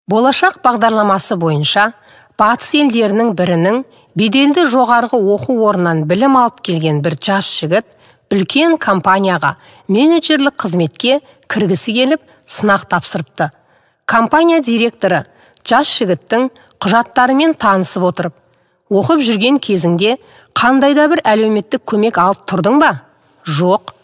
Болашақ бағдарламасы бойынша батыс елдерінің бірінің беделді жоғарғы оқу орнынан білім алып келген бір жас жігіт үлкен компанияға менеджерлік қызметке кіргісі келіп сынақ тапсырыпты. Компания директоры жас жігіттің құжаттарымен танысып отырып, оқып жүрген кезіңде қандай да бір әлеуметтік көмек алып тұрдың ба? Жоқ.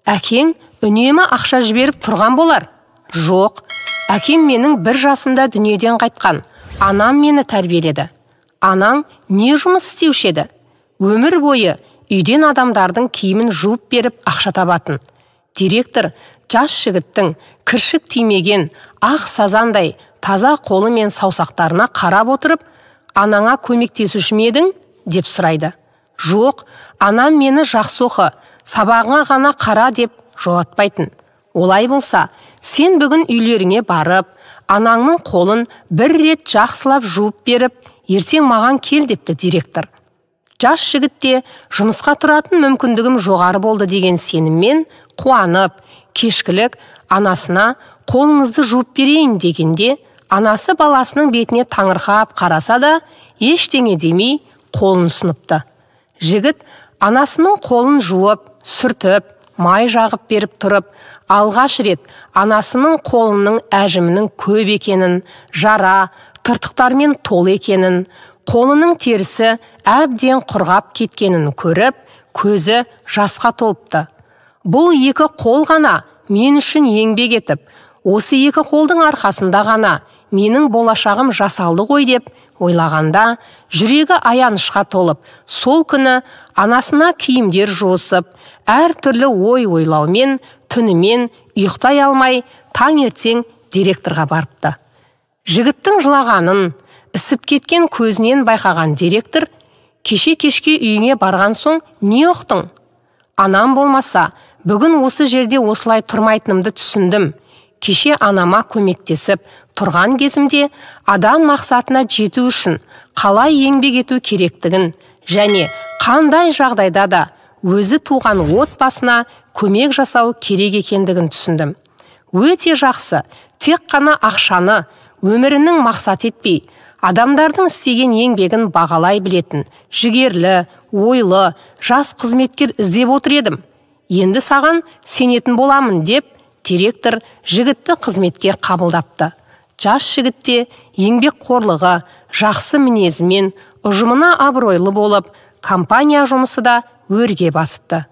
Әкең үнемі ақша жіберіп тұрған болар? Жоқ. Әкем менің бір жасымда дүниеден қайтқан. Анам мені тәрбиеледі. Анаң не жұмыс істеуші еді? Өмір бойы үйден адамдардың киімін жуып беріп ақша табатын. Директор жас жігіттің кіршік тимеген ақ сазандай таза қолы мен саусақтарына қарап отырып, анаңа көмектесуші ме едің? Деп сұрайды. Жоқ, анам мені жақсы оқы, сабағыңа ғана қара деп жолатпайтын. Олай болса, сен бүгін үйлеріңе барып, анаңның қолын бір рет жақсылап жуып беріп, ертең маған кел депті директор. Жас жігіт те жұмысқа тұратын мүмкіндігім жоғары болды деген сеніммен қуанып, кешкілік анасына қолыңызды жуып берейін дегенде, анасы баласының бетіне таңырқап қараса да, ештеңе демей қолын ұсыныпты. Жігіт анасының қолын жуып, сүртіп, май жағып беріп тұрып, алғаш рет анасының қолының әжімінің көп екенін, жара, тыртықтармен толы екенін, қолының терісі әбден құрғап кеткенін көріп, көзі жасқа толыпты. Бұл екі қол ғана мен үшін еңбек етіп, осы екі қолдың арқасында ғана менің болашағым жасалды ғой деп ойлағанда, жүрегі аянышқа толып, сол күні анасына киімдер жуысып, әр түрлі ой ойлаумен, түнімен ұйықтай алмай, таңертең директорға барыпты. Жігіттің жылағанын, ісіп кеткен көзінен байқаған директор, кеше кешке үйіңе барған соң не ұқтың? Анам болмаса, бүгін осы жерде осылай тұрмайтынымды түсіндім. Кеше анама көмектесіп, тұрған кезімде адам мақсатына жету үшін қалай еңбек ету керектігін және қандай жағдайда да өзі туған отбасына көмек жасау керек екендігін түсіндім. Өте жақсы, тек қана ақшаны өмірінің мақсат етпей, адамдардың істеген еңбегін бағалай білетін, жігерлі, ойлы, жас қызметкер іздеп отыр едім. Енді саған сенетін боламын деп директор жігітті қызметке қабылдапты. Жас жігітте еңбекқорлығы, жақсы мінезімен, ұжымына абыройлы болып, компания жұмысы да өрге басыпты.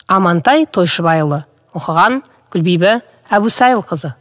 Амантай Тойшыбайұлы, оқыған Гүлбибі Әбусайылқызы.